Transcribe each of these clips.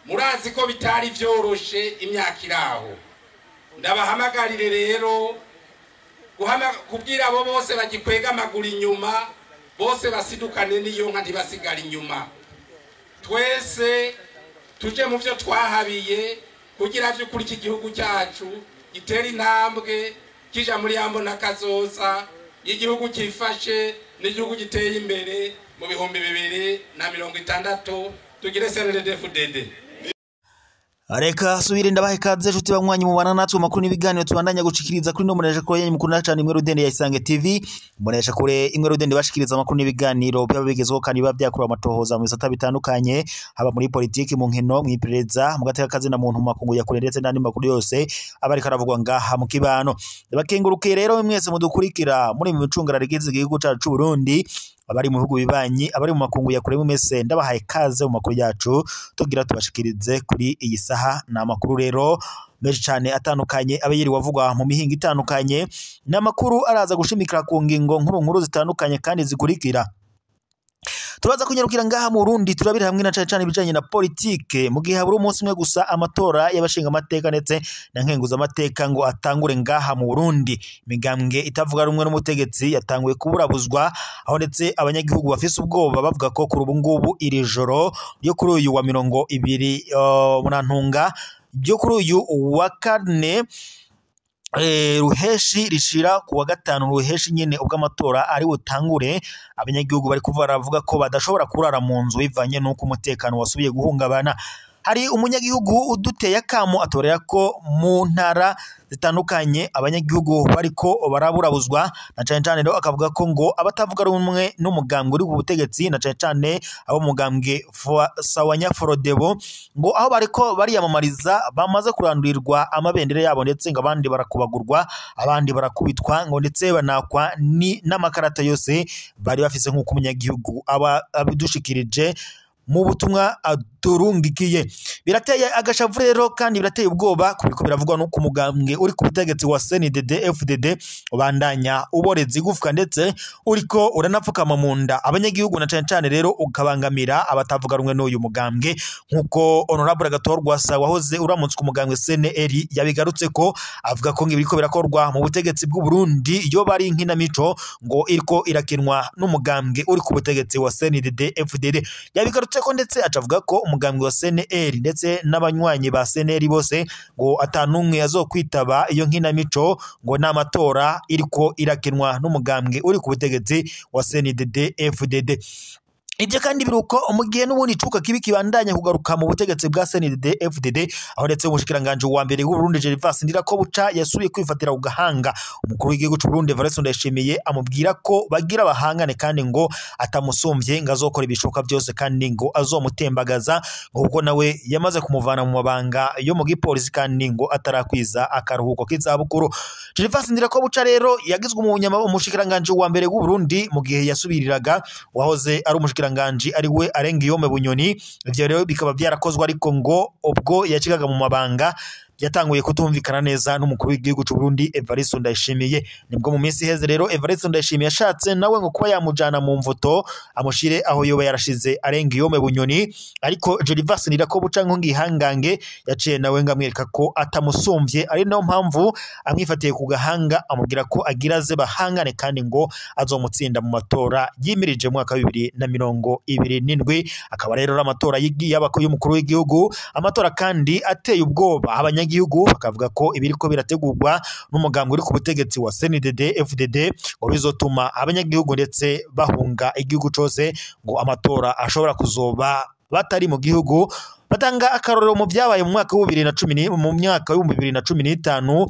Murazi ko bitari vyoroshe imyaka iraho. Ndabahamagarire rero kubwira abo bose bagikwega amaguru inyuma, bose basidukane n'iyo nka ntibasigara inyuma. Twese tuje mu vyo twahabiye kugira vy'ukuri iki gihugu cyacu gitera intambwe kija muri yambo na kazoza, igihugu cyifashe n'igihugu giteye imbere mu 2060 tugire CNDD-FDD. Reka subire ndabahe ikaze nshuti banywanyi mubana natwe makuru n'ibiganiro tubandanya gushikiriza kuri no munesha kure yanyu mukunda cyane Imwe Rudende ya Isange TV. Munesha kure Imwe Rudende bashikiriza amakuru n'ibiganiro byaba bigezweho kandi biba byakura amatohoza mu bisata bitandukanye, haba muri politiki, mu nkino, mu iperereza, mu gateka kazi na muntu, mu makungu ya kure ndetse n'andi makuru yose aba ariko aravugwa ngaha mu kibano. Ndabakengurukiye rero mwese mudukurikira muri mu micungara rigize igihugu cacu c'u Burundi, abari mu bihugu bibanyi, abari mu makungu ya kure, mwese ndabahaye kaze mu makuru yacu tugira tubashikirize kuri iyi saha. Ni amakuru rero menshi cyane atandukanye abe yiriwe avugwa mu mihingo itandukanye, ni amakuru araza gushimikira ku ngingo nkuru nkuru zitandukanye kandi zikurikira. Turaza kunyarukira ngaha mu Burundi, turabira hamwe na cane cane ibijanye na politike mu gihe habura umunsi umwe gusa amatora y'abashinga amateka ndetse na nkenguza amateka ngo atangure ngaha mu Burundi. Imigambwe itavuga rumwe n'umutegetsi yatanguye kuburabuzwa, aho ndetse abanyagihugu bafise ubwoba bavuga ko kuri ubu ngubu iri joro ryo kuri uyu wa 20 munantunga ryo kuri uyu wa kane ruheshi rishira kuwa gatanu ruheshi nyene ubwo amatora ari butangure, abanyagihugu bari kuva baravuga ko badashobora kurara mu nzu bivanye n'uko umutekano wasubiye guhungabana. Hari umunyagihugu uduteye akamo atorera ko mu ntara zitandukanye abanyagihugu bariko baraburabuzwa, na cane cane rero akavuga ko ngo abatavuga rumwe n'umugambwe uri ku butegetsi, na cane cane abo mugambwe Sawanya Frodebo, ngo aho bariko bariyamamariza bamaze kurandurirwa amabendera yabo, ndetse ngo abandi barakubagurwa, abandi barakubitwa, ngo ndetse banakwa n'amakarata yose bari bafise, nk'uko umunyagihugu aba abidushikirije mu butumwa aturungikiye. Birateye agashavu rero kandi birateye ubwoba kubiko biravugwa nuko umugambwe uri ku butegetsi wa CNDD FDD ubandanya uboreza igufwa ndetse uriko uranapfukama mu nda abanyagihugu, na cane cane rero ukabangamira abatavuga rumwe n'uyu mugambwe, nkuko Honorable Agathon Rwasa wahoze uramutswe umugambwe CNL yabigarutse ko avuga ko ibiriko birakorwa mu butegetsi bw'u Burundi iyo bari inkinamico ngo iriko irakinwa n'umugambwe uri ku butegetsi wa CNDD FDD. Yabigarutse ko ndetse acavuga ko umugambwe wa CNL ndetse n'abanywanyi ba CNL bose ngo atanumwe azokwitaba iyo nkinamico, ngo n'amatora iriko irakinwa n'umugambwe uri ku butegetsi wa CNDD FDD. Ibyo kandi biruko mu gihe n'ubundi icuka kibi kibandanya kugaruka mu butegetsi bwa CNDD FDD, aho ndetse umushikiranganje wa mbere w'u Burundi Gervais Ndirakobuca yasubiye kwifatira ku gahanga umukuru w'igihugu c'u Burundi Evariste Ndayishimiye, amubwira ko bagira abahangane kandi ngo atamusumvye ngo azokora ibishoboka byose kandi ngo azomutembagaza, ngo kuko nawe yamaze kumuvana mu mabanga yo mu gipolisi kandi ngo atarakwiza akaruhuko k'izabukuru. Gervais Ndirakobuca rero yagizwe umushikiranganje wa mbere w'u Burundi mu gihe yasubiriraga wahoze ari umushikiranganje ari we Arengiyome Bunyoni. Ivyo rero bikaba byarakozwe ariko ngo ubwo yacigaga mu mabanga yatanguye kutumvikana neza n'umukuru w'igihugu c'u Burundi Evariste Ndayishimiye. Nibwo mu minsi iheze rero Evariste Ndayishimiye yashatse nawe ngo kuba yamujana mu mvuto amushire aho yoba yarashize Arengiyome Bunyoni, ariko Gervais Ndirakobuca ngo ngihangange yaciye nawe ngo amwereka ko atamusumvye, ari nayo mpamvu amwifatiye ku gahanga amubwira ko agira aze bahangane kandi ngo azomutsinda mu matora yimirije mu mwaka wa 2027. Akaba rero amatora y'umukuru w'igihugu, amatora kandi ateye ubwoba abanyagihugu bakavuga ko ibiriko birategurwa n'umugambwe uri ku butegetsi wa CNDD FDD ngo bizotuma abanyagihugu ndetse bahunga igihugu cose, ngo amatora ashobora kuzoba batari mu gihugu. Batanga akarorero mu byabaye mu mwaka wa 2010 mu myaka wa 2015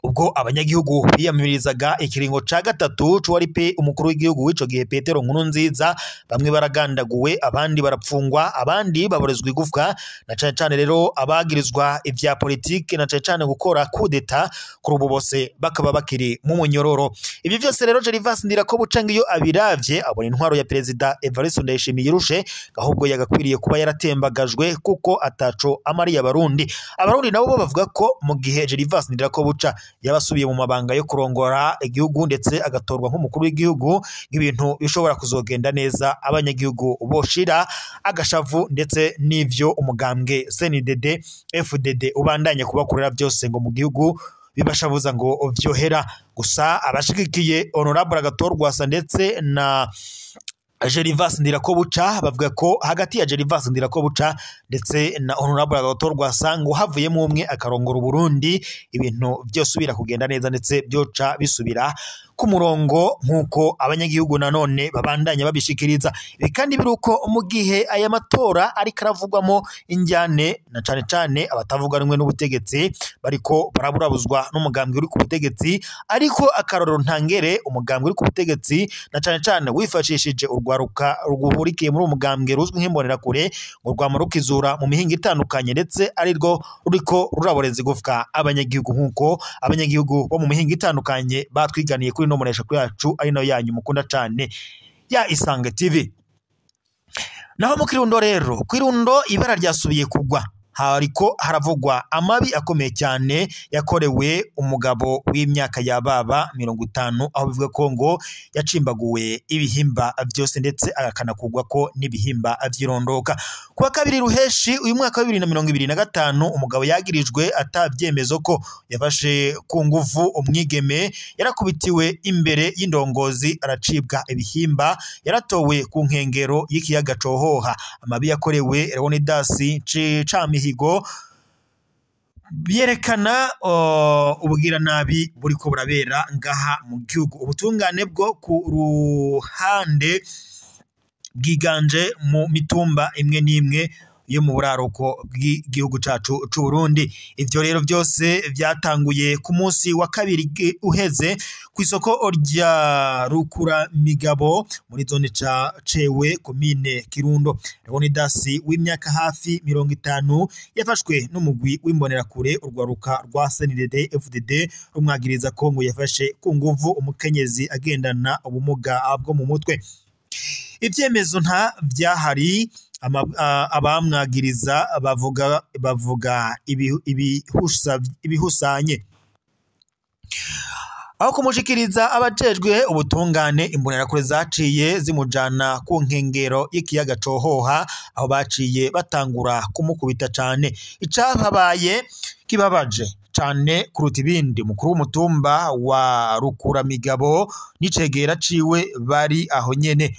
ubwo abanyagihugu biyamirizaga ikiringo ca gatatu c'uwari pe umukuru w'igihugu w'ico gihe Petero Nkurunziza, bamwe baragandaguwe, abandi barapfungwa, abandi baborezwa igufwa, na cane cane rero abagirizwa ivya politike na cane cane gukora coup d'etat, kuri ubu bose bakaba bakiri mu munyororo. Ibi vyose rero Gervais Ndirakobuca ngiyo abiravye abona intwaro ya Perezida Evariste Ndayishimiye irushe, ahubwo yagakwiriye kuba yaratembagajwe kuko ataco amariye Abarundi. Abarundi nabo bo bavuga ko mu gihe Gervais Ndirakobuca yabasubiye mu mabanga yo kurongora igihugu ndetse agatorwa nk'umukuru w'igihugu, nk'ibintu bishobora kuzogenda neza, abanyagihugu boshira agashavu ndetse n'ivyo umugambwe CNDD FDD ubandanye kubakorera byose ngo mu gihugu bibashavuza ngo vyohera. Gusa abashigikiye Honorable Agathon Rwasa ndetse na Gervas Ndirakobuca bavuga ko hagati ya Gervas Ndirakobuca ndetse na Honorable Agathon Rwasa ngo havuyemo umwe akarongora Burundi, ibintu byosubira kugenda neza ndetse byoca bisubira ku murongo nk'uko abanyagihugu nanone babandanya babishikiriza. Ibi kandi biruko mu gihe aya matora ariko aravugwamo injyane na cane cane abatavuga rumwe n'ubutegetsi bariko baraburabuzwa n'umugambwe uri ku butegetsi, ariko akarorero ntangere umugambwe uri ku butegetsi na cane cane wifashishije urwaruka rwuhurikiye muri umugambwe ruzwi nk'imbonerakure ngo rwamurukizura mu mihingo itandukanye, ndetse arirwo ruriko ruraboreza igufwa abanyagihugu nk'uko abanyagihugu bo mu mihingo itandukanye batwiganiye kuri no munesha yacu ari nayo yanyu mukunda cane ya Isange TV. Naho mu Kirundo rero, Kirundo ibara ryasubiye kugwa, hariko haravugwa amabi akomeye cyane yakorewe umugabo w'imyaka ya baba 50, aho bivuga ko ngo yacimbaguwe ibihimba byose ndetse agakanakugwa ko n'ibihimba vyirondoka. Kuwa kabiri ruheshi uyu mwaka wa 2025 umugabo yagirijwe atabyemezo ko yafashe ku nguvu umwigeme, yarakubitiwe imbere y'indongozi aracibwa ibihimba, yaratowe ku nkengero y'ikiyaga Cohoha. Amabi yakorewe Leonidas Camihigo byerekana ubugiranabi buriko burabera ngaha mu gihugu. Ubutungane bwo ku ruhande bwiganje mu mitumba imwe n'imwe yo mu buraruko bw'igihugu cacu c'u Burundi. Ivyo rero byose byatanguye ku munsi wa kabiri uheze ku isoko rya Rukuramigabo muri zone ca Cewe komine Kirundo. Leonidas w'imyaka hafi 50 yafashwe n'umugwi w'imbonerakure urwaruka rwa CNDD FDD rumwagiriza ko ngo yafashe ku nguvu umukenyezi agendana ubumuga bwo mu mutwe. Ivyemezo nta vyahari, abamwagiriza bavuga ibihusanye aho kumushikiriza abajejwe ubutungane. Imbonerakure zaciye zimujana ku nkengero y'ikiyaga Cohoha, aho baciye batangura kumukubita cane. Icababaye kibabaje cane kuruta ibindi, mukuru w'umutumba wa Rukuramigabo n'icegera ciwe bari aho nyene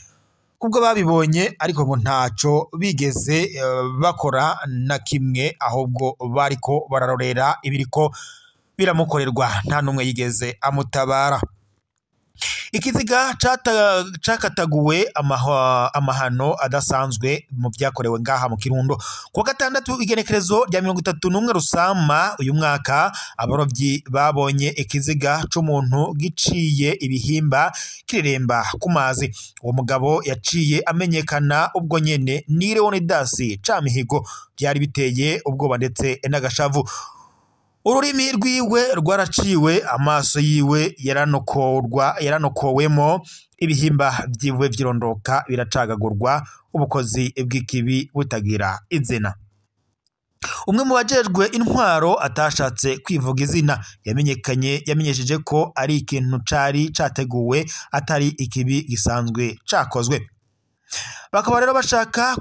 kubwo babibonye, ariko ngo ntaco bigeze bakora na kimwe, ahubwo bariko bararorera ibiriko biramukorerwa, nta numwe yigeze amutabara. Ikiziga cakataguwe amahano adasanzwe mu byakorewe ngaha mu Kirundo. Kuwa gatandatu igenekerezo rya 31 Rusama uyu mwaka, abarovyi babonye ikiziga c'umuntu giciye ibihimba kireremba ku mazi. Uwo mugabo yaciye amenyekana ubwo nyene ni Leonidas Camihigo. Byari biteye ubwoba ndetse n'agashavu. Ururimi rwiwe rwaraciwe, amaso yiwe yaranokowemo, ibihimba vyiwe vyirondoka biracagagurwa, ubukozi bw'ikibi butagira izina. Umwe mu bajejwe intwaro atashatse kwivuga izina yamenyesheje ko ari ikintu cari categuwe, atari ikibi gisanzwe cakozwe. Bakaba rero bashaka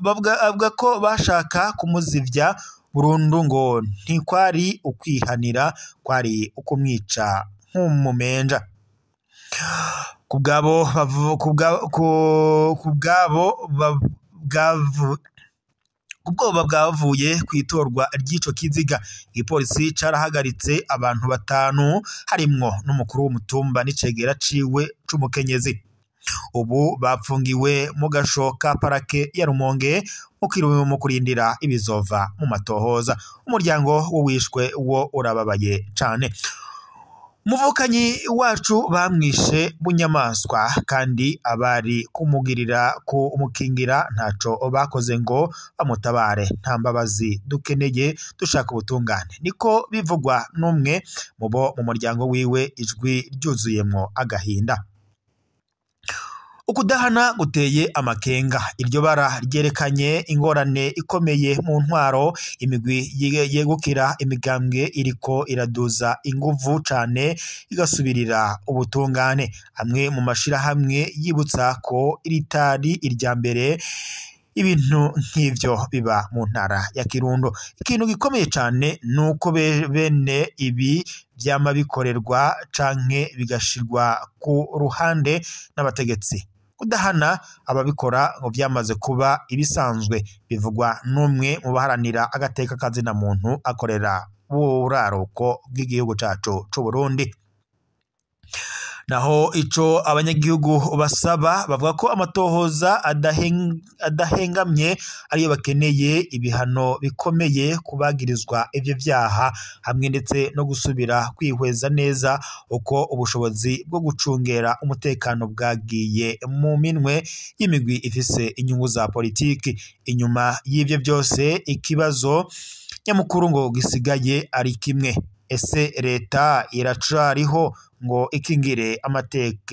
bavuga ko bashaka kumuzivya burundu, ngo ntikwari ukwihanira, kwari ukumwica nk'umumenja. Kubwabo ubwoba bwavuye ku itorwa ry'ico kiziga, igipolisi carahagaritse abantu 5 harimwo n'umukuru w'umutumba n'icegera ciwe c'umukenyezi. Ubu bapfungiwe mu gasho ka parake ya Rumonge mu kurindira ibizova mu matohoza. Umuryango w'uwishwe wo urababaye cane. Umuvukanyi wacu bamwishe bunyamaswa, kandi abari kumugirira kumukingira ntaco bakoze ngo bamutabare. Nta mbabazi dukeneye, dushaka ubutungane, niko bivugwa n'umwe mu bo mu muryango wiwe, ijwi ryuzuyemwo agahinda. Ukudahana guteye amakenga. Iryo bara ryerekanye ingorane ikomeye mu ntwaro. Imigwi yegukira imigambwe iriko iraduza inguvu cane igasubirira ubutungane. Amwe mu mashirahamwe yibutsa ko iritari irya mbere ibintu nk'ivyo biba mu ntara ya Kirundo. Ikintu gikomeye cane nuko bene ibi vyama bikorerwa canke bigashirwa ku ruhande n'abategetsi. Kudahana ababikora ngo vyamaze kuba ibisanzwe, bivugwa n'umwe mu baharanira agateka kazina muntu akorera buraruko bw'igihugu cacu c'u Burundi. Naho ico abanyagihugu basaba, bavuga ko amatohoza adahengamye ariyo bakeneye, ibihano bikomeye kubagirizwa ivyo vyaha, hamwe ndetse no gusubira kwihweza neza uko ubushobozi bwo gucungera umutekano bwagiye mu minwe y'imigwi ifise inyungu za politiki. Inyuma y'ivyo byose, ikibazo nyamukuru ngo gisigaye ari kimwe: ese leta iracariho ngo ikingire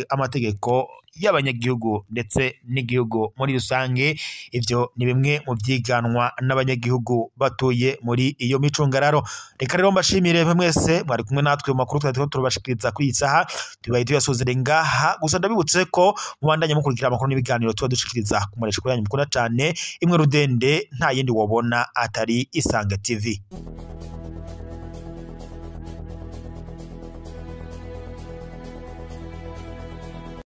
amategeko y'abanyagihugu ndetse n'igihugu muri rusange? Ivyo ni bimwe mu vyiganwa n'abanyagihugu batuye muri iyo micungararo. Reka rero mbashimire mwese mwari kumwe natwe mu makuru twari turabashikiriza kuri iyi saha, tubaye tuyasozere ngaha. Gusa ndabibutse ko mubandanya mukurikira amakuru n'ibiganiro tuba dushikiriza ku muresheko yanyu mukunda cane imwe rudende, nta yindi wobona atari Isange TV.